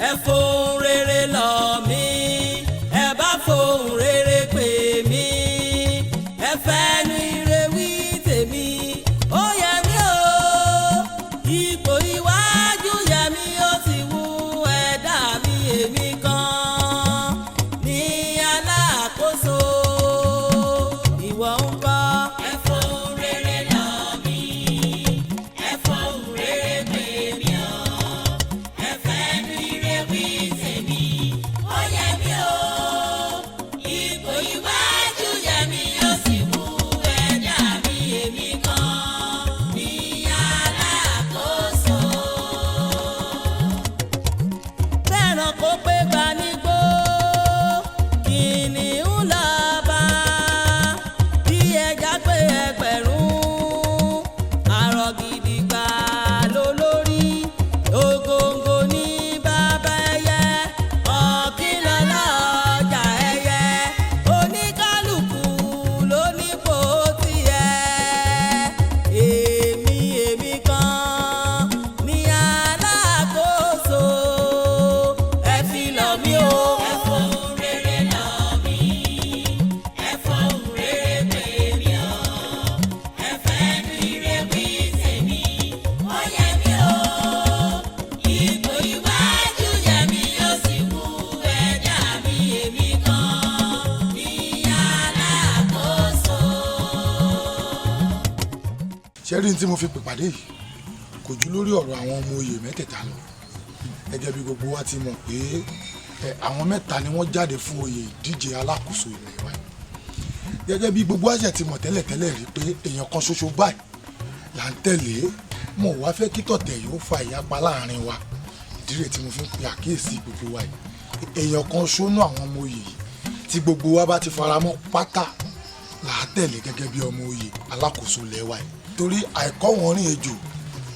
Ẹ fohùn rere lọ̀ mí, ẹ bá fohùn rere pè mí, ẹ fẹ́nu ire wí tèmi. Ó yẹ mí o, ipò iwájú yẹ mí, ó sì wú ẹ̀dá mi. Èmi kan ní alákòóso, ìwọ ń kọ́? Ẹ fohùn rere lọ̀ mí, ẹ fohùn rere pè mí o, ẹ fẹ́nu ire wí tèmi. Ó yẹ mí o, ipò iwájú yẹ mí, ó sì wú ẹ̀dá mi. Èmi kan ní alákòóso. Fẹ́ràn kó pé gba nígbó, kìnìún lọ́ba. Bí ẹja pé ẹgbẹ̀rún, àrọ̀ gidigba lólórí. Ògòǹgò ní bàbá ẹyẹ, ọ̀kìnlọ́lá ọjà ẹyẹ. Oníkálukú ló nípò tiẹ̀. Èmi kan ní alákòóso, ẹ fi lọ̀ mí o. Ẹ fohùn rere lọ̀ mí, ẹ fohùn rere pè mí o, ẹ fẹ́nu ire wí tèmi. Ó yẹ mí o, ipò iwájú yẹ mí, ó sì wú ẹ̀dá mi. Èmi kan ní alákòóso. Ṣé rí ní tí mo fi pèpàdé yìí, kò ju lórí ọ̀rọ̀ àwọn ọmọ oyè mẹ́tẹ̀ẹ̀ta lọ. Gẹ́gẹ́ bí gbogbo wa ti mọ̀ pé àwọn mẹ́ta ni wọ́n jáde fún oyè ìdíje alákòóso ilẹ̀ wa yìí. Gẹ́gẹ́ bí gbogbo àṣẹ ti mọ̀ tẹ́lẹ̀tẹ́lẹ̀ rí pé èèyàn kan ṣoṣo báyìí là ń tẹ̀lé. Mo wá fẹ́ kí tọ̀tẹ̀ yóò fa ìyapa láàrin wa. Ìdí rẹ̀ tí mo fi ń pe àkíyèsí gbogbo wa yìí, èèyàn kan ṣónú àwọn ọmọ oyè yìí tí gbogbo wa bá ti faramọ́ pátá là á tẹ̀lé gẹ́gẹ́ bí ọmọ oyè alákòóso ilẹ̀ wa yìí, torí àìkọ́ wọn rìn ejò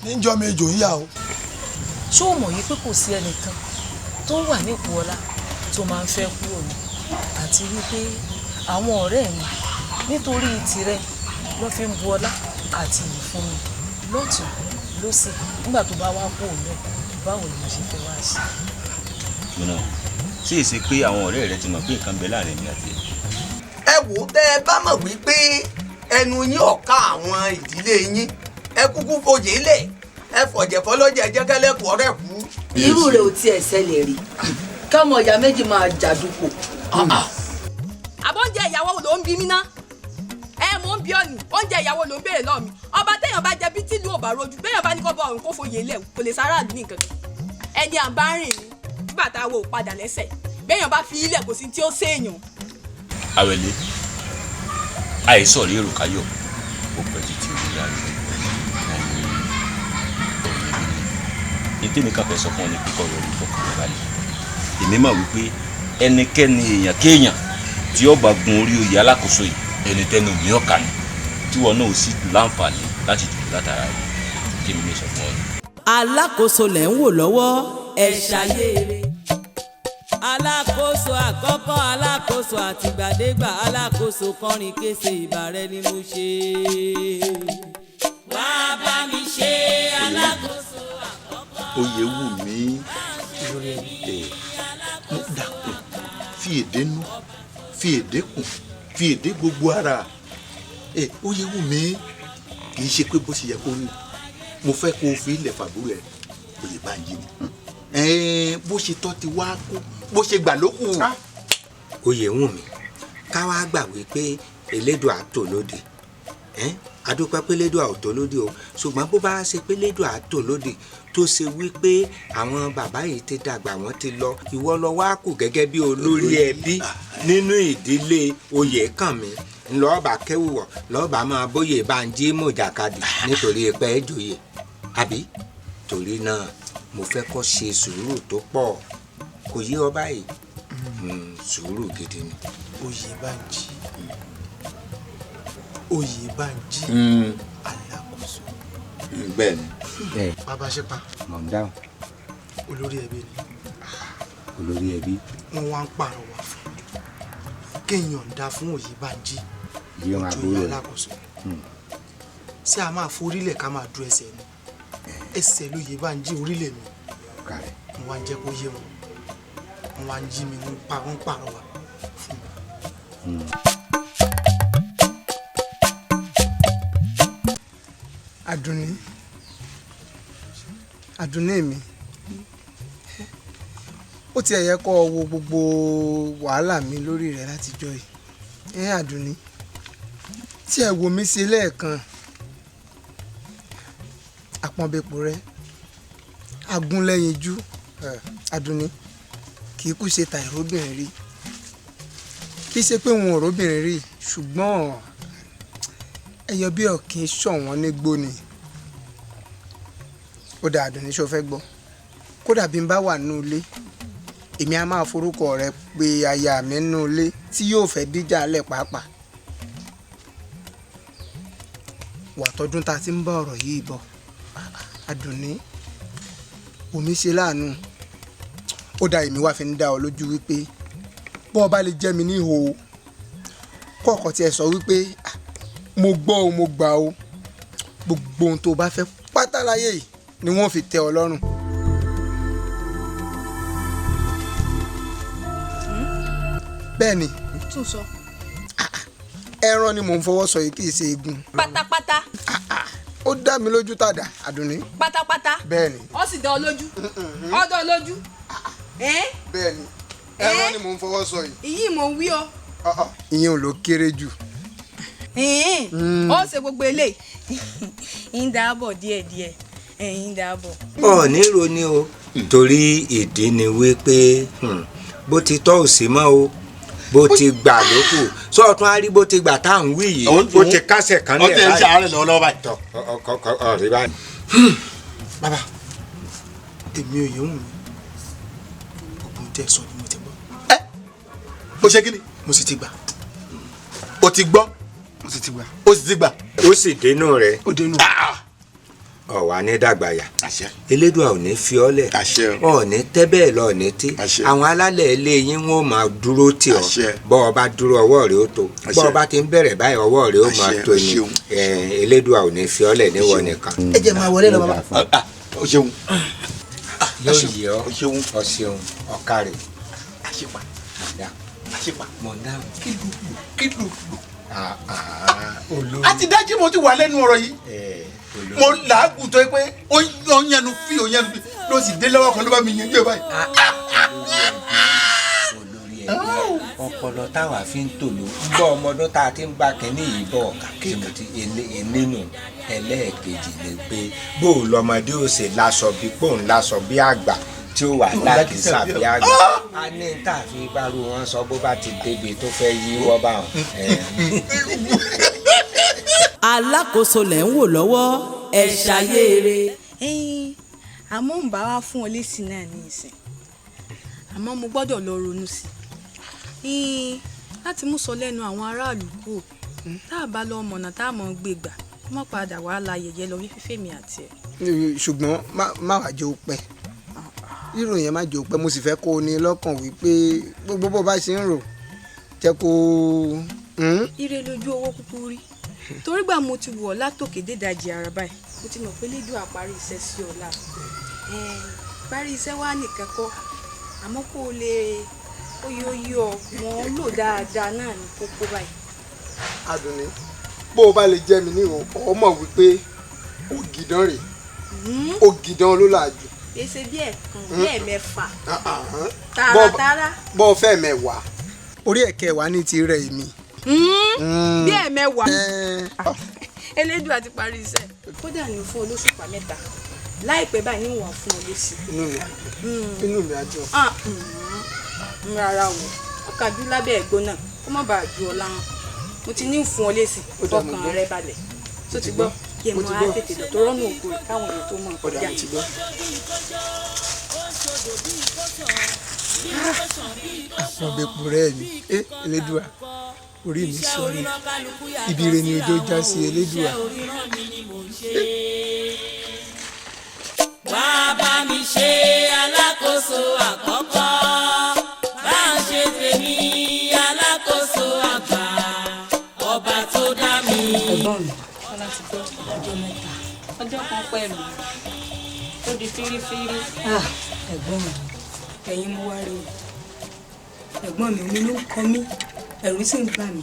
níjọ́ mi ejò ń yà o. Ṣó o mọ̀ yìí pé kò sí ẹnìkan tó wà nípò ọlá tó máa ń fẹ́ kúrò ní, àti wípé àwọn ọ̀rẹ́ mi nítorí tirẹ̀ ló fi ń bu ọlá àti iyì fún mi lọ́tùn lósì? Nígbà tó bá wá kú òun bẹ́ẹ̀, báwo ni mo ṣe fẹ́ wá ṣe? Gbọ́nà, ṣé èsì pé àwọn ọ̀rẹ́ rẹ ti mọ̀ pé nǹkan bẹ láàrin mi àti ẹ̀? Ẹ wò ó, tẹ́ ẹ bá mọ̀ wípé ẹnu yín ọ̀ka àwọn ìdílé yín, ẹ kúkú foyè lẹ̀, ẹ fọ̀jẹ̀ fọlọ́jẹ̀ jẹ́kẹ́lẹ́kù ọ̀rẹ́ kú. Irú rẹ̀ ò tiẹ̀ ṣẹlẹ̀ rí, káwọn ọ̀yà méjì máa jàdùkọ. Àbọ̀ oúnjẹ ìyàwó ló ń bí mi ná. Ẹ mò ń bí ọ ní oúnjẹ ìyàwó ló ń béèrè lọ́ọ̀ mi. Ọba téèyàn bá jẹ bí tìlú ò bá rojú, béèyàn bá ní kọ́ bọ ọ̀run kó foyè lẹ̀, kò lè sáráàlú ní nǹkan kan. Ẹni à ń bá rìn ní nígbà tá a wo padà lẹ́sẹ̀, béèyàn bá fi ilẹ̀, kò sí tí ó séèyàn. Àwẹ̀lé, àìsàn rí èrò káyọ̀, ó pẹ́ títí orí ayọ̀ ọ̀rẹ́ mi ní tèmi kàn fẹ́ sọ fún ọ ní kíkọ́ rẹ̀ ní fọkàn rẹ̀ balẹ̀. Èmi mọ̀ wípé ẹnikẹ́ni, èèyàn kéèyàn tí ó bá gun orí oyè alákòóso yìí, ẹni tẹnu mi ọ̀kà ni, tí wọn náà sì láǹfààní láti dùn látara rẹ̀. Tèmi lè sọ fún ọ ni. Alákòóso lẹ̀ ń wò lọ́wọ́, ẹ ṣàyèrè. Alákòóso àkọ́kọ́, alákòóso àtìgbàdégbà, alákòóso kọrin kése, ìbàrẹ̀ ni mo ṣe. Wá bá mi ṣe alákòóso àkọ́kọ́. Oyè wù mí ẹ, mo dákun, fi èdè nú, fi èdè kùn, fi èdè gbogbo ara ẹ. Oyè wù mí, kì í ṣe pé bó ṣe yẹ kó rí. Mo fẹ́ kó o fi ilẹ̀ fàbúrò ẹ, oyè bá ń yí ni bó ṣe tọ́ ti wá kú, bó ṣe gbà ló kù. Oyè wù mí, ká wá gbà wípé Elédùà tó lóde. Adúpẹ́ pé Elédùà ò tó lóde o, ṣùgbọ́n bó bá ṣe pé Elédùà tó lóde, tó ṣe wípé àwọn bàbá yìí ti dàgbà, wọ́n ti lọ, ìwọ lọ wá kù gẹ́gẹ́ bí olórí ẹbí nínú ìdílé Oyèkànmí, ńlọ́ọ̀bà kẹ́wùwọ̀ lọ́ọ̀bà máa bóyè bá ń jí mọ̀jàkadì nítorí pé ẹ joyè àbí. Torí náà, mo fẹ́ kó ṣe sùúrù tó pọ̀. Kò yé ọ báyìí? Sùúrù gidi ni. Oyèbánjí, Oyèbánjí, alákòóso. Bẹ́ẹ̀ ni. Bàbá ṣepa. Mọ̀ ń dáhùn. Olórí ẹbí ni. Olórí ẹbí. Wọ́n wá ń pàrọwà fún kí n yọ̀ǹda fún Oyèbánjí Yíyan joyè àbúrò rẹ̀. alákòóso. Ṣé a máa forílẹ̀ ká máa du ẹsẹ̀ ni? Ẹsẹ̀ lóyèbánjí, orílẹ̀ mi. Kàrẹ̀. Mo wá ń jẹ́ kó yé wọn. Wọ́n wá ń jí mi, wọ́n pa wọ́n pàrọwà fún mi. Àdùnní, Àdùnní mi, ó tiẹ̀ yẹ kó o wo gbogbo wàhálà mi lórí rẹ̀ látijọ́ yìí. Ẹ Àdùnní, tí ẹ wò mí sí lẹ́ẹ̀kan, àpọ̀nbẹ̀pọ̀ rẹ agúnlẹ́yinjú. Àdùnní, kì í kú ṣe tàìróbìnrin rí, kì í ṣe pé wọn ò róbìnrin rí, ṣùgbọ́n ẹyọ bí ọ̀kìn ṣọ̀wọ́n nígbó ni. Ó dà Àdùnní, ṣó fẹ́ gbọ́? Kódà bí n bá wà nínú ilé, èmi á máa forúkọ rẹ pé aya mi nínú ilé tí yóò fẹ́ díjà lẹ̀ pàápàá. Wà tọdún tá a ti ń bá ọ̀rọ̀ yìí bọ̀, Àdùnní, omi ṣe láàánú. Ó dà, èmi wá fi ń dá ọ lójú wípé bọ́ ọ bá lè jẹ́ mi ní ìhò kọ̀ọ̀kan tí ẹ sọ wípé mo gbọ́ o, mo gbà o, gbogbo ohun tó o bá fẹ́ pátá láyé yìí ni wọ́n fi tẹ́ ọ lọ́rùn. Bẹ́ẹ̀ ni. Tún sọ. Ẹran ni mò ń fọwọ́ sọ yìí, kì í ṣe eegun. Pátápátá. Ó dá mi lójú tàdá, Àdùnní. Pátápátá. Bẹ́ẹ̀ ni. Ó sì dá ọ lójú. Ó dá ọ lójú. Bẹ́ẹ̀ ni, ẹran ni mò ń fọwọ́ sọ yìí. Ìyí mò ń wí ọ. Ìyẹn ò ló kéré jù. Ó ṣe gbogbo eléyìí ń dáàbọ̀ díẹ̀díẹ̀, ń dáàbọ̀. Ọ̀ọ́nì ro ni o, torí ìdí ni wípé bó ti tọ́ òsì mọ́ o, bó ti gbà lókù sọ́ọ̀tún á rí bó ti gbà tá à ń wí yìí, bó ti kásẹ̀ kan lẹ̀ báyìí. Ó ti ń ṣàárẹ̀ lọ́wọ́lọ́wọ́ báyìí. Tọ́ ọ̀rí báyìí. Bàbá, èmi ò yẹ wù mí, gbogbo ohun tẹ́ ẹ sọ ni mo ti gbọ́. Ẹ o ṣe kí ni. Mo sì ti gbà. O ti gbọ́. Mo sì ti gbà. O sì ti gbà. Ó sì dénú rẹ. Ó dénú. Ọ̀wà ní dàgbàyà, Elédùà ò ní fi ọ́ lẹ̀, ọ̀ ní tẹ́ bẹ́ẹ̀ lọ ní tí àwọn alálẹ̀ ilé yín wọn ò máa dúró tì ọ́. Bọ́ ọ bá dúró, ọwọ́ rẹ̀ ó tó. Bọ́ ọ bá ti ń bẹ̀rẹ̀ báyìí, ọwọ́ rẹ̀ ó máa tó ni. Elédùà ò ní fi ọ́ lẹ̀ níwọ̀ nìkan. Ẹ jẹ́ máa wọlé lọ, bàbá. O ṣeun. Yóò yẹ ọ, ọ ṣeun, ọ̀kàrẹ̀. Àṣepa àṣepa. Mọ̀ náà. Kí ló kí ló lò. A ti dájú, mo ti wà lẹ́nu ọ̀rọ̀ yìí, mo làágùn tó yẹ pé ó yẹnu fi ó yẹnu fi ló sì dé lọ́wọ́ kan ló bá mi yanjú ẹ̀ báyìí. Olórí ẹbí, ọpọlọ táwa fi ń tòló gbọ́ ọmọdún tá a ti ń bá kínní yìí bọ̀ tí mo ti elénu. Ẹlẹ́ẹ̀kejì ni pé bó o lọmọdé ó ṣe láṣọ bí pòun láṣọ bí àgbà tí ó wà lákìsà bí àgbà, a ní tá a fi bárò wọn sọ bó bá ti débi tó fẹ́ yí wọ́ bá wọn. Alákòóso lẹ̀ ń wò lọ́wọ́, ẹ ṣayéere. Àmọ́ ń bá wa fún ọ lésì náà ní ìsìn, àmọ́ mo gbọ́dọ̀ lọ ronú sí i láti mú sọ lẹ́nu àwọn aráàlú kù tá a bá lọ mọ̀nà tá a mọ̀ gbé gbà kó má padà wàá la yẹ̀yẹ́ lọ fífẹ́ mi àti ẹ̀. Ṣùgbọ́n má wàá jẹ́ ó pẹ́, rírò yẹn má jẹ́ ó pẹ́. Mo sì fẹ́ kó o ní lọ́kàn wípé gbogbo bó bá ṣe ń rò jẹ́ kó. Ire lójú owó kúkú rí, torí gbà mo ti wọ̀ látòkè dédajì ara báyìí, mo ti mọ̀ pé lédùn àparí iṣẹ́ sí ọ̀la parí iṣẹ́ wa nìkan kọ́, àmọ́ kó o lè ó yí ọ mọ̀ ọ́n lò dáadáa náà ní kókó báyìí. Àdùnní, bó o bá lè jẹ́ mi ní o, ọ mọ̀ wípé ògìdán rè, ògìdán ló là jù. Èsè bí ẹ̀kan bí ẹ̀mẹ́fà tààràtààrà. Bọ́ ọ fẹ́ mẹ́wàá, orí ẹ̀kẹ́ wa ní ti rẹ̀ èmi. Bí ẹ̀mẹ́wàá, Elédùà ti parí iṣẹ́. Kódà ní fún olóṣùpá mẹ́ta láìpẹ́ báyìí ní wọ́n fún ọ lésì. Inú mi á dùn, inú mi á dùn. Rárá o, ọkàjú lábẹ́ ẹ̀gbọ́n náà kó má bàa ju ọ láwọn. Mo ti ní fún ọ lésì, ọkàn rẹ balẹ̀ tó ti gbọ́ kí ẹ mọ á tètè lọ tó rọ́nà òkú rẹ̀ káwọn èèyàn tó mọ̀ kọjá. Àpọ̀nbẹ̀pọ̀ rẹ̀ mi, Elédùà, orí mi sọrí, ibi ire ni ojú já sí, Elédùà. Wá bá mi ṣe alákòóso àkọ́kọ́, bá ń ṣe tèmi alákòóso àgbà, ọba tó dá mi. Ẹ̀gbọ́n mi, Bọ́lá ti gbọ́ ọjọ́ mẹ́ta. Ọjọ́ kan pẹ̀lú ó di fírífírí. Ẹ̀gbọ́n mi, Ẹ̀yin mo wá rí o. Ẹ̀gbọ́n mi, omi ló ń kọ mí, ẹ̀rù sì ń bà mí.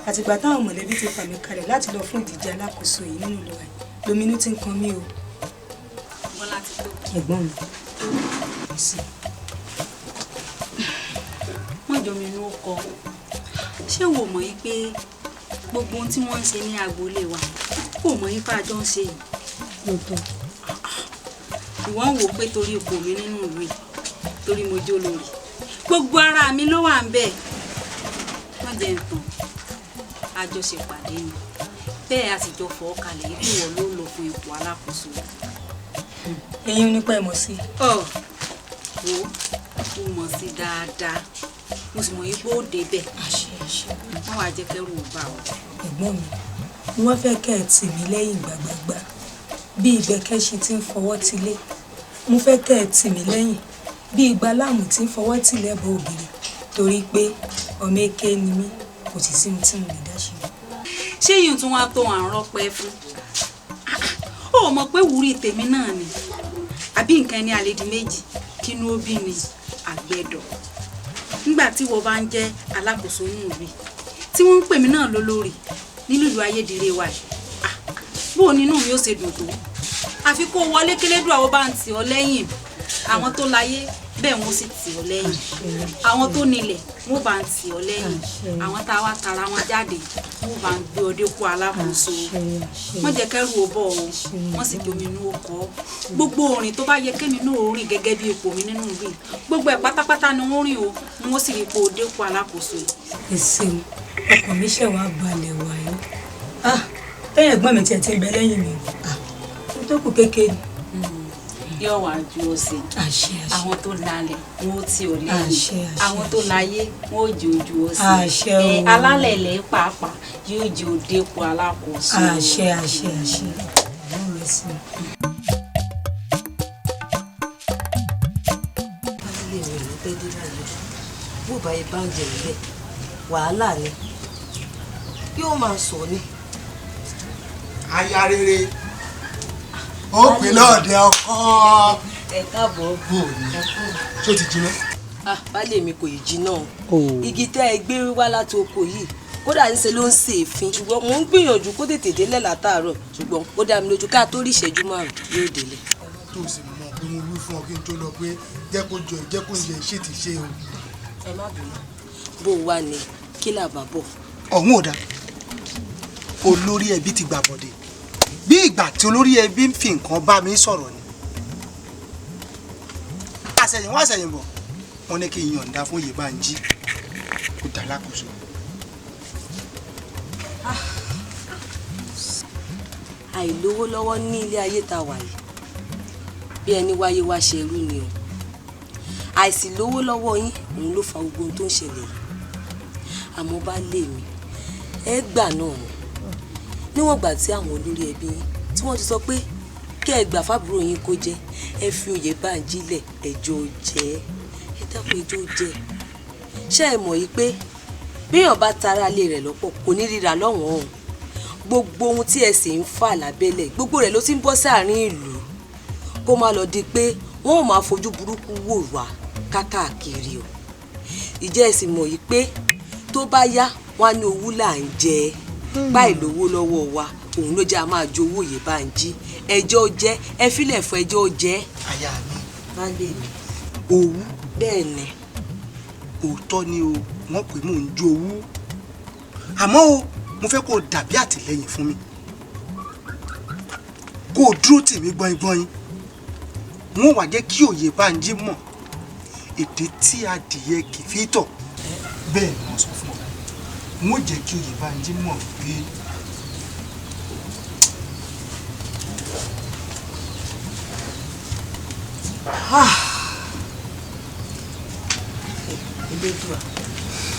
Àtìgbà táwọn mọ̀lẹ́bí ti fà mí kalẹ̀ láti lọ fún ìdíje alákòóso yìí nínú ìlú wa, lóminú ti ń kan mí o. Bọ́lá ti tó. Ẹ̀gbọ́n mi. Wọ́n jọ mi inú ọkọ. Ṣé wo mọ̀ yí pé gbogbo ohun tí wọ́n ń ṣe ní agboolé wa kò mọ̀ yí pé àjọ ń ṣe yìí? Lóòótọ́. Ìwọ ń wò pé torí ipò mi nínú ìlú yìí, torí mo jó lórí. Gbogbo ara mi ló wà ń bẹ̀. Wọ́n jẹ́ nǹkan àjọṣepàdé ni. Bẹ́ẹ̀ a sì jọ fọ́ kalẹ̀ yìí kí wọ́n ló lọ fún ipò alákòóso. Eyín nípa ìmọ̀ sí. Ọ̀ wo mo mọ̀ sí dáadáa, mo sì mọ̀ yí pé ó débẹ̀. Wọ́n wàá jẹ́ kẹ́rù ò bá ọ. Ẹ̀gbọ́n mi, mo wá fẹ́ kẹ́ ẹ tì mí lẹ́yìn gbàgbàgbà bí ìgbẹ́kẹ̀ṣin tí ń fọwọ́ tilé. Mo fẹ́ kẹ́ ẹ tì mí lẹ́yìn bí ìgbà láàmú tí ń fọwọ́ tilẹ̀ bọ ògiri, torí pé ọmọ èké ni mí, kò sì sí ohun tí mo lè dá ṣe. Ṣé yìí tún wá tó àrùn rọpẹ́ fún? Ó mọ̀ pé wúrí tèmi náà ni, àbí nǹkan ẹni àlejò méjì kínú ó bí ni àgbẹ̀dọ̀. Nígbà tí wọ́n bá ń jẹ́ alákòóso nínú ìlú tí wọ́n ń pè mí náà lólórí nínú ìlú ayédèrè wa yìí, bó o nínú mi ó ṣe dùn tó. Àfi kó wọlé kélédùn àwọn bá ń tì ọ́ lẹ́yìn, àwọn tó láyé bẹ́ẹ̀ wọ́n sì tì ọ́ lẹ́yìn, àwọn tó nílẹ̀ wọ́n bá ń tì ọ́ lẹ́yìn, àwọn tá a wá tara wọn jáde wọ́n bá ń gbé ọdẹ kó alákòóso. Wọ́n jẹ́ kẹ́rù ó bọ̀ o, wọ́n sì domi inú ọkọ̀. Gbogbo orin tó bá yẹ kémi náà ó rìn gẹ́gẹ́ bí ipò mi nínú ìlú yìí, gbogbo ẹ̀ pátápátá ni wọ́n rìn o, wọ́n sì rí ipò òde kó alákòóso. Ẹ ṣeun, ọkàn mi ṣẹ̀ wá balẹ̀ wáyé. Tẹ́yìn ẹ̀gbọ́n mi tiẹ̀ ti ń bẹ lẹ́yìn mi, tó kù kékeré. Yóò wá ju ọsẹ àwọn tó lálẹ́ wọn ó tì ọ́ lẹ́yìn, àwọn tó láyé wọn ó jẹ ojú ọsẹ, alálẹ̀ ilẹ̀ pàápàá yóò jẹ òdepò alákòóso. Àṣẹ àṣẹ àṣẹ. Ilé mi ò pẹ́ dé báyìí, bó bá yẹ báńjẹ nílẹ̀ wàhálà ni yóò máa sọ ni. Aya rere ó pè lọ́ọ̀dẹ ọkọ. Ẹ káàbọ̀. Bò ní ṣó ti jiná. Baálé mi kò ì jiná o, igi tẹ́ ẹ gbé wá láti oko yìí kódà ńṣe ló ń ṣe èéfín, ṣùgbọ́n mò ń gbìyànjú kó tètè délẹ̀ látàárọ̀, ṣùgbọ́n ó dá mi lójú ká tó rí ìṣẹ́jú márùn-ún yóò délẹ̀. Tó o sì mọ̀ pé mo wí fún ọ kí n tó lọ pé jẹ́ kó jọ jẹ́ kó yẹ ṣé ti ṣe o. Ẹ má bínú, bó o wà ní kí làbà bọ̀. Ọ̀hún ò dáa, olórí ẹbí ti gbà bọ̀dẹ̀ bí ìgbà tí olórí ẹbí ń fi nǹkan bá mi sọ̀rọ̀ ni. Àṣẹ̀yìnwá àṣẹ̀yìnbọ̀ wọ́n ní kí n yọ̀ǹda fún Oyèbánjí kó dà lákòóso. Àìlówó lọ́wọ́ ní ilé ayé tá a wà yìí bí ẹni wáyé wá ṣe irú ni o. Àìsí lówó lọ́wọ́ yín òun ló fa gbogbo ohun tó ń ṣẹlẹ̀ yìí. Àmọ́ bá lè mi ẹ gbà náà ni níwọ̀n ìgbà tí àwọn olórí ẹbí yín tí wọ́n ti sọ pé kẹ́ ẹ gbà fábúrò yín kó jẹ́, ẹ fi Oyèbánjí lẹ̀ ẹjọ́ jẹ́, ẹ dákun ẹjọ́ jẹ́. Ṣé ẹ mọ̀ yìí pé béèyàn bá tara ilé rẹ̀ lọ́pọ̀ kò ní ríra lọ́wọ́n o. Gbogbo ohun tí ẹ sì ń fà lábẹ́lẹ̀ gbogbo rẹ̀ ló ti ń bọ́ sáàrin ìlú, kó má lọ di pé wọ́n ò máa fojú burúkú wò wá kákàkiri o. Ìjẹ́ ẹ sì mọ̀ yìí pé tó bá yá wọn á ní owú là ń jẹ, báyìí lówó lọ́wọ́ wa òun ló jẹ́ a máa jowó Oyèbánjí. Ẹjọ́ jẹ́ ẹ filẹ̀ fún ẹjọ́ jẹ́. Aya mi. Baálé mi. Owú. Bẹ́ẹ̀ ni. Òótọ́ ni o, wọ́n pè mò ń jowú, àmọ́ o mo fẹ́ kó o dàbí àtìlẹ́yìn fún mi, kó o dúró tì mí gbọ́ngbọ́n. Wọ́n wá jẹ́ kí Oyèbánjí mọ̀ èdè tí adìyẹ kì í fi tọ̀. Bẹ́ẹ̀ ni wọ́n sọ fún ọ, wọ́n jẹ́ kí Oyèbánjí mọ̀ pé Elédùà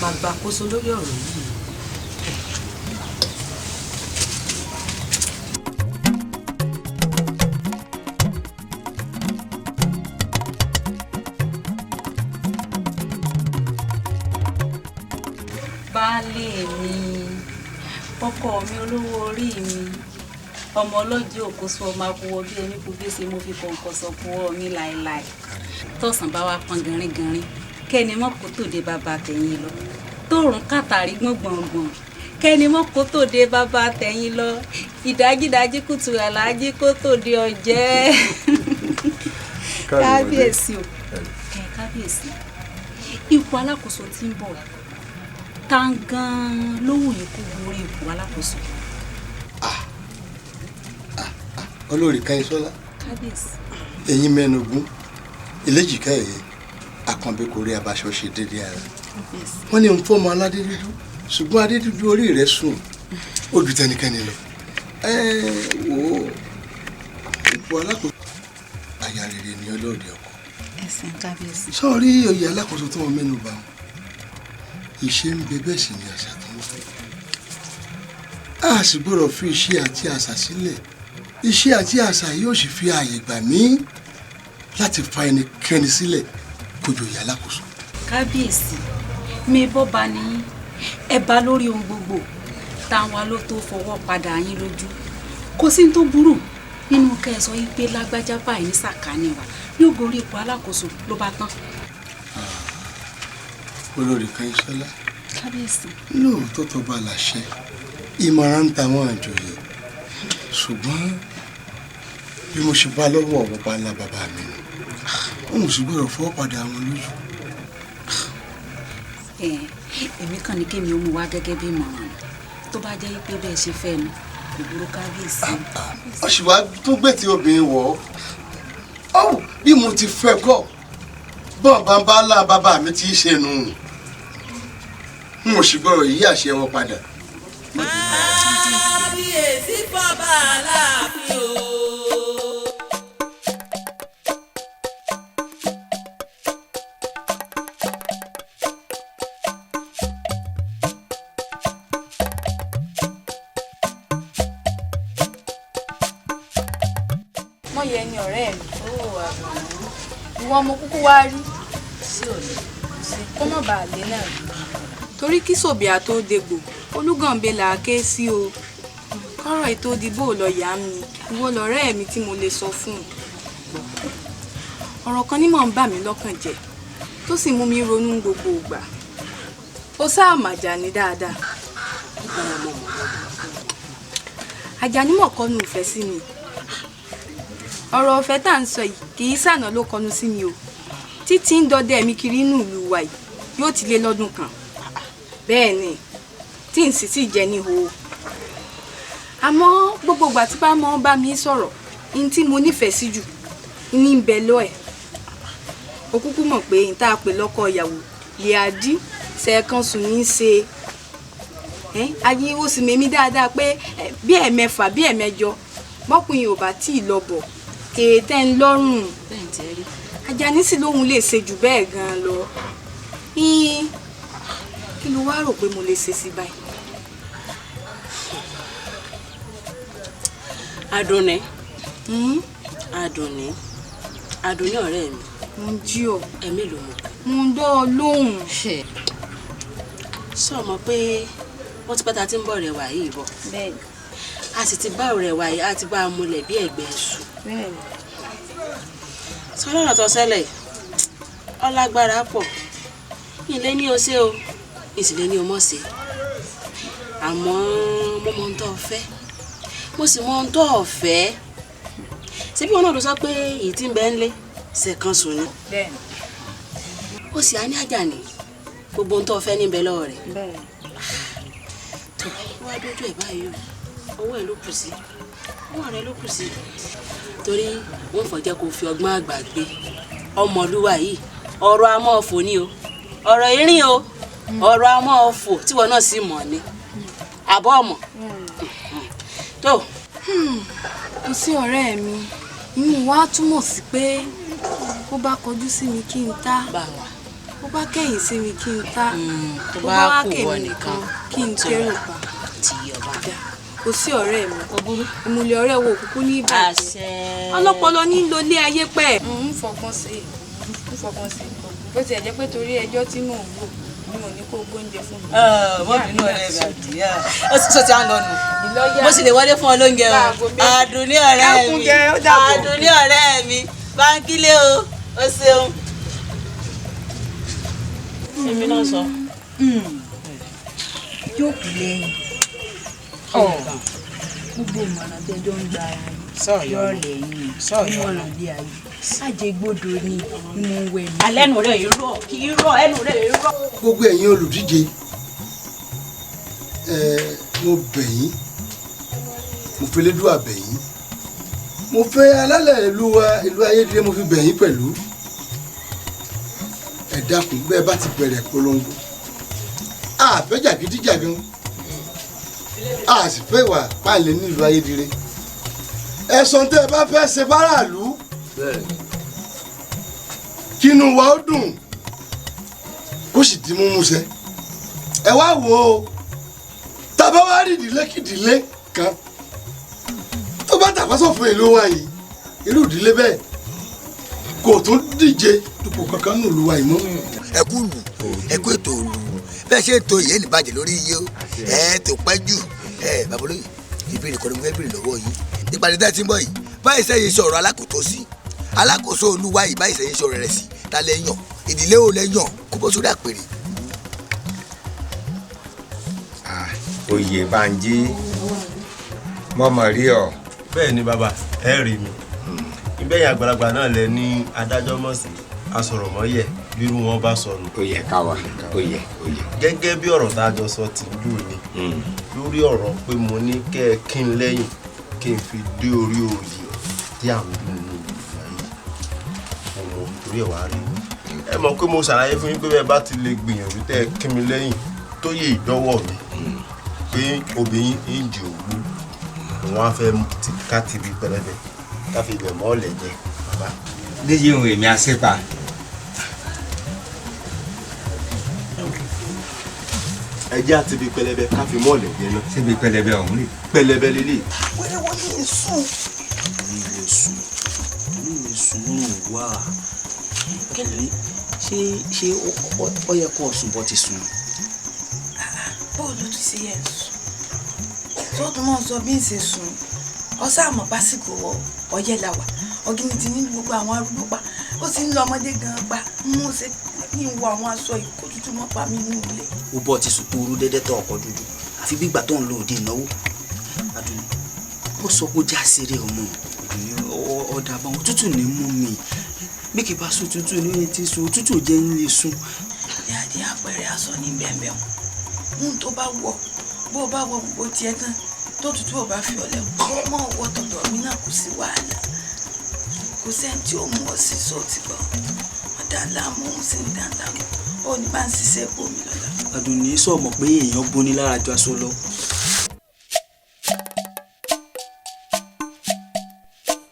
máa gbàkóso lórí ọ̀rọ̀ yìí. Baálé mi, ọkọ mi, olówó orí mi, ọmọ ọlọ́jọ́ òkóso, ọmọ akúwọ́ bí ẹni kú bí ṣe mo fi kọ̀ǹkọ̀ sọ kú ọ mi láéláé. Tọ̀sán bá wa pọn gẹ̀rìngẹ̀rìn Kẹ́ni mọ́ kó tòde bàbá tẹ̀yìn lọ, tóòrùn kàtàrí gbọ̀ngbọ̀ngbọ̀n, kẹ́ni mọ́ kó tòde bàbá tẹ̀yìn lọ, ìdájídájí kùtù àlàájí kó tòde ọ̀jẹ́. Kábíyèsí o, ẹ kábíyèsí, ipò alákòóso tí ń bọ̀ tá gan-an ló wù yín kó gorí ipò alákòóso. Olórí Káyísọ́lá. Kábíyèsí. Eyín mẹ́nugún eléjìká ẹ̀yẹ àkànbí kò rí abaṣọ ṣe déédéé ara. Wọ́n ní n fọ́mọ aládé dúdú, ṣùgbọ́n adé dúdú orí rẹ̀ sùn ó ju tẹnikẹ́ni lọ. Ẹ wò ó, ipò alákòóso aya rere ni ọlọ́ọ̀dẹ ọkọ. Ẹ̀sìn kábíyèsí. Sọ́ọ̀rí oyè alákòóso tó wọn mẹ́nu bà wọn, ìṣe ń bẹ bẹ́ẹ̀ sì ni àṣà tó ń fẹ́. A sì gbọ́dọ̀ fi ìṣe àti àṣà sílẹ̀. Iṣẹ́ àti àṣà yóò sì fi ààyè gbà mí láti fa ẹnikẹ́ni sílẹ̀ kó joyè alákòóso. Kábíyèsí, mi bọ́ba ni ẹ bá lórí ohun gbogbo, táwa ló tó fọwọ́ padà yín lójú. Kò sí ní tó burú nínú kẹ́ ẹ sọ yí pé lágbájá báyìí ní sàkání wa yóò gorí ipò alákòóso ló bá tán. Olórí Káyísọ́lá. Kábíyèsí. Lóòótọ́ tó bá láṣẹ ìmọ̀ràn ń tàwọn àjòyè, ṣùgbọ́n bí mo ṣe bá lọ́wọ́ bàbá ńlá bàbá mi nù, òun sì gbọ́dọ̀ fọwọ́ padà àwọn lójú. Èmi kàn ní kémi ó mú wá gẹ́gẹ́ bí ìmọ̀ràn, tó bá jẹ́ pé bẹ́ẹ̀ ṣe fẹ́ nu kò burú kábíyèsí. Ó sì wá tún gbé tí obìnrin wọ̀ ọ́ bí mo ti fẹ́ kọ́ bọ́n bàbá ńlá bàbá mi ti ṣe nù, n ò sì gbọ́dọ̀ yí àṣẹ wọn padà. Kábíyèsí fọba aláàfin o. Mọ̀yẹ ni ọ̀rẹ́ mi. Ìwọ ọmọ kúkú wá rí. Kó mọ̀ bàa lé náà. Torí kí Sòbíà tó dégbò, Olúgànbẹ là á ké sí o. Kọ́rọ̀ ètò ìdìbò lọ yá mi, ìwọ lọ̀rẹ́ mi tí mo lè sọ fún un. Ọ̀rọ̀ kan ní mò ń bà mí lọ́kàn jẹ́, tó sì mú mi ronú gbogbo ìgbà. Ó sáà mà Àjàní dáadáa. Àjàní mọ̀ kọnu ìfẹ́ sí mi. Ọ̀rọ̀ ọ̀fẹ́ tá à ń sọ yìí kì í sànà ló kọnu sí mi o. Títí ń dọdẹ mi kiri inú ìlú wa yìí yóò ti lé lọ́dún kan. Bẹ́ẹ̀ ni, tí n sì ti jẹ ní ho. Àmọ́ gbogbo ìgbà tí bá mọ́ bá mi sọ̀rọ̀, n tí mo nífẹ̀ẹ́ sí jù ní ń bẹ lọ́ ẹ̀. O kúkú mọ̀ pé n tá a pè lọ́kọ ìyàwó lè á dí ṣẹ̀ẹ̀kan sùn ní í ṣe. Ayé ó sì mẹ́mí dáadáa pé bí ẹ̀mẹ́fà bí ẹ̀mẹ́jọ bọ́kùnrin ò bá tí ì lọ bọ̀ kèétẹ́ ń lọ́rùn. Àjàní sì lóhun lè ṣe jù bẹ́ẹ̀ gan-an lọ. Kí ló wá rò pé mo lè ṣe sí báyìí? Adùnní. Adùnní. Adùnní ọ̀rẹ́ mi. Mo ń jí ọ. Ẹ̀mí ló mọ̀. Mo ń dán ọ lóhùn. Sọ mọ̀ pé wọ́n ti pẹ́ ta ti ń bọ̀ rẹ̀ wá yìí bọ̀. Bẹ́ẹ̀ni. A sì ti bá ọ̀rẹ́ wa yìí, a ti bá a múlẹ̀ bí ẹ̀gbẹ́ ẹ̀sù. Bẹ́ẹ̀ni. Sọ lọ́rọ̀ tó ṣẹlẹ̀, ọlágbára pọ̀. Ilé ní o ṣe o, ìsìlẹ̀ ní o mọ̀ ṣe. Àmọ́ mo mọ ohun tó fẹ́, mo sì mọ ohun tó fẹ́. Ṣé bí wọn náà ló sọ pé èyí tí ń bẹ ń lé ṣẹ̀kan sùn ni? Bẹ́ẹ̀ni. Ó sì á ní Àjàní, gbogbo ohun tó fẹ́ níbẹ̀ lọ́wọ́ rẹ̀. Bẹ́ẹ̀ni. Tó wá dójú ẹ̀ báyìí o, ọwọ́ ẹ̀ ló kù sí, ọwọ́ rẹ̀ ló kù sí. Torí wọ́n fọ̀jẹ́ kó fi ọgbọ́n àgbà gbé ọmọlúwa yìí, ọ̀rọ̀ amọ́ ọ̀fọ̀ ni o, ọ̀rọ̀ irin o, ọ̀rọ̀ amọ́ ọ̀fọ̀ tíwọ náà sì mọ̀ ni, àbọ̀ ọmọ. Tó. Kò sí ọ̀rẹ́ mi, inú wa túmọ̀ sí pé bó bá kọjú sí mi kí n tá, bó bá kẹ̀yìn sí mi kí n tá, tó bó bá bá wá kù wọ kẹ̀mí nìkan kí n tẹ́rù pa. Ti ọba. Kò sí ọ̀rẹ́ mi, ìmùlẹ̀ ọ̀rẹ́ wo òkùnkùn ní ìbàjẹ́. Ọlọ́pọlọ ní ń lo ilé ayé pẹ́. Ń fọgbọ́n sí i, ń fọgbọ́n sí i. Bó tiẹ̀ jẹ́ pé torí ẹjọ́ tí mò ń wò mi ò ní kó gbóúnjẹ fún mi. Mọ́ bínú ọ̀rẹ́ mi àdìyà. Ó sì ti à ń lọ nù. Mo sì lè wọlé fún ọ lóúnjẹ o. Àdùnní ọ̀rẹ́ mi. Àdùnní ọ̀rẹ́ mi. Báńkílé o, o ṣeun. Èmi náà sọ. Yóò kú lẹ́yìn gbogbo ìmọ̀ràn tẹ́jọ́ ń gba ara yín yóò lẹ́yìn ìmọ̀ràn bí ayé àjẹgbodò ni mo ń wẹ̀ mí. Alẹ́ nu rẹ̀ irọ́ kì í rọ ẹnu rẹ̀ irọ́. Gbogbo ẹ̀yin olùdíje, ẹ mo bẹ̀ yín, mo fi Elédùà bẹ̀ yín, mo fẹ́ alálẹ̀ ìlú wa, ìlú Ayédèrè, mo fi bẹ̀ yín pẹ̀lú. Ẹ dákun, bẹ́ẹ̀ bá ti bẹ̀rẹ̀ polongo, a fẹ́ jàgídíjàgan, a sì fẹ́ ìwà páàlẹ́ nílùú Ayédèrè. Ẹ̀sùn tẹ́ ẹ bá fẹ́ ṣe fáráàlú, kínú wa ó dùn kó sì di múmú ṣẹ. Ẹ wá wò ó, tàbá wá rí ìdílé kìdílé kan tó bá tàbá sọ̀fún ìlú wa yìí, irú ìdílé bẹ́ẹ̀ kò tún díje dupò kankan nù ìlú wa yìí mọ́. Ẹ kú lù, ẹ kú ètò òlù, bẹ́ẹ̀ ṣe ètò yìí ní bàjẹ́ lórí iye o, ẹ tó pẹ́ jù. Ẹ babolóyè, ìbéèrè kan ni mo fẹ́ béèrè lọ́wọ́ yìí nípa ní tẹ́tí ń bọ̀ yìí. Báyìí sẹ́yìn sọ̀rọ̀ alákòótó sí alákòóso olúwa yìí, báyìí sẹ́yìn sọ̀rọ̀ rẹ̀ sí, ta lẹ yàn, ìdílé ò lẹ yàn kó bọ́ sórí àpèrè. Oyè Bánjí, mọ̀mọ́ rí ọ. Bẹ́ẹ̀ ni bàbá, ẹ rí mi ìbẹ́yìn àgbàlagbà náà lẹ ní adájọ́ mọ̀ sí asọ̀rọ̀mọ́yẹ̀ bírú wọn bá sọnù. Ó yẹ ká wà, ó yẹ, ó yẹ. Gẹ́gẹ́ bí ọ̀rọ̀ tá a jọ sọ ti lù ní lórí ọ̀rọ̀ pé mo ní kẹ́ ẹ kí n lẹ́yìn kí n fi dé orí oyè tí à ń dùn ní ìlú yìí, mo mọ̀ torí ẹ̀ wá rí mi. Ẹ mọ̀ pé mo ṣàlàyé fún yín pé bẹ́ẹ̀ bá ti lè gbìyànjú tẹ́ ẹ kí mi lẹ́yìn tó yẹ ìdọ́wọ́ mi pé obìnrin ń di ògbó, wọn á fẹ́ ká ti bi pẹlẹbẹ ká fi ibẹ̀ mọ́ ọ̀lẹ̀ jẹ bàbá. Níyì ń èmi àṣepa. Ẹ jẹ́ àti ibi pẹlẹbẹ ká fi mọ́ ọ̀lẹ̀ jẹ náà. Síbi pẹlẹbẹ ọ̀hún rè. Pẹlẹbẹ lélẹ̀. Wẹ́rẹ́ wọ́n ní sùn. Mi lè sùn, mi lè sùn wá. Kẹ́lẹ́ ṣé ṣé ó yẹ kó o sùn bọ́ ti sùn. Bóòlù tún ṣe yẹ sùn tó tún mọ̀ sọ bí n ṣe sùn, ọ̀sán àmọ̀ pásíkò ọyẹ́ la wà, ọ̀gìnì ti ní gbogbo àwọn arúgbó pa, ó ti ń lọ ọmọdé gan-an pa, mú ṣe kí n wọ àwọn aṣọ ìkó tútù mọ́ pa mí nínú ilé. Ó bọ́ ti sùn tóoru dẹ́dẹ́ tó ọkọ̀ dúdú àfi bí ìgbà tó ń lo òde ìnáwó. Àdùnní, ó sọ pé ó já seré ọmọ Àdùnní ọ̀dà àbáwọn tútù ní mú mi bí kì bá sùn tútù ní etí sùn tútù jẹ́ ń lè sùn. Ní adé àpẹẹrẹ aṣọ ní bẹ́ẹ̀ bẹ́ẹ̀ tó bá wọ̀, bó o bá wọ gbogbo tiẹ̀ tán tó tútù ò bá fi ọ̀lẹ́ kọ́ mọ́ ọwọ́ tọ̀dọ̀ mi náà, kò sí wàhálà, kò sẹ́ni tí ó mú ọ sí sọ ti bọ̀ wọ́n dá láàmú, òun sì ń dá láàmú, ó ní bá ń ṣiṣẹ́ epo mi lọ́la. Àdùnní sọ mọ̀ pé èèyàn bóni lára ju aṣọ lọ.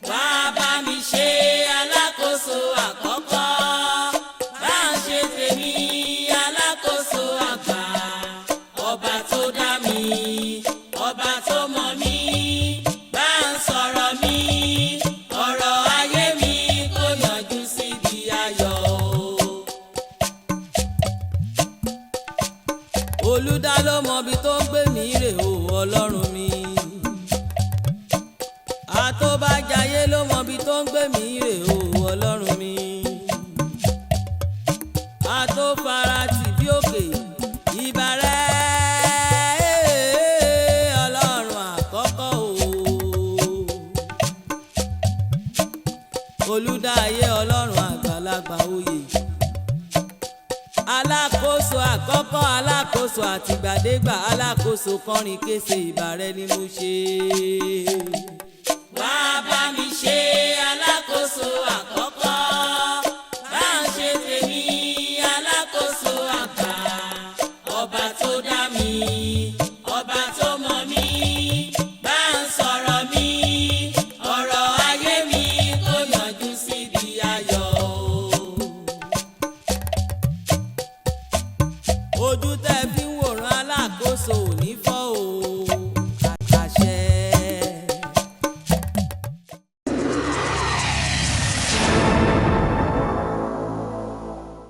Wá bá mi ṣe alákòóso àkọ́kọ́, bá ń ṣe tèmi alákòóso àgbà, ọba tó dá mi, ọba tó mọ̀ mí, bá ń sọ̀rọ̀ mi, ọ̀rọ̀ ayé mi kò yanjú síbi ayọ̀ o. Olùdá ló mọ ibi tó ń gbé mi rè o, Ọlọ́run mi. Àtọ́bàjáyé ló mọ ibi tó ń gbé mi rè o, Ọlọ́run mi. Àtọ́farati bí òkè ìbàrẹ̀ Ọlọ́run àkọ́kọ́ o. Olùdáyé Ọlọ́run àgbàlagbà oyè. Alákòóso àkọ́kọ́, alákòóso àtìgbàdégbà, alákòóso kọrin kése, ìbàrẹ̀ ni mo ṣe. Wá bá mi ṣe alákòóso àkọ́kọ́, bá ń ṣe tèmi alákòóso àgbà, ọba tó dá mi, ọba tó mọ̀ mí, bá ń sọ̀rọ̀ mi, ọ̀rọ̀ ayé mi kò yanjú síbi ayọ̀ o. Ojú tẹ́ fi ń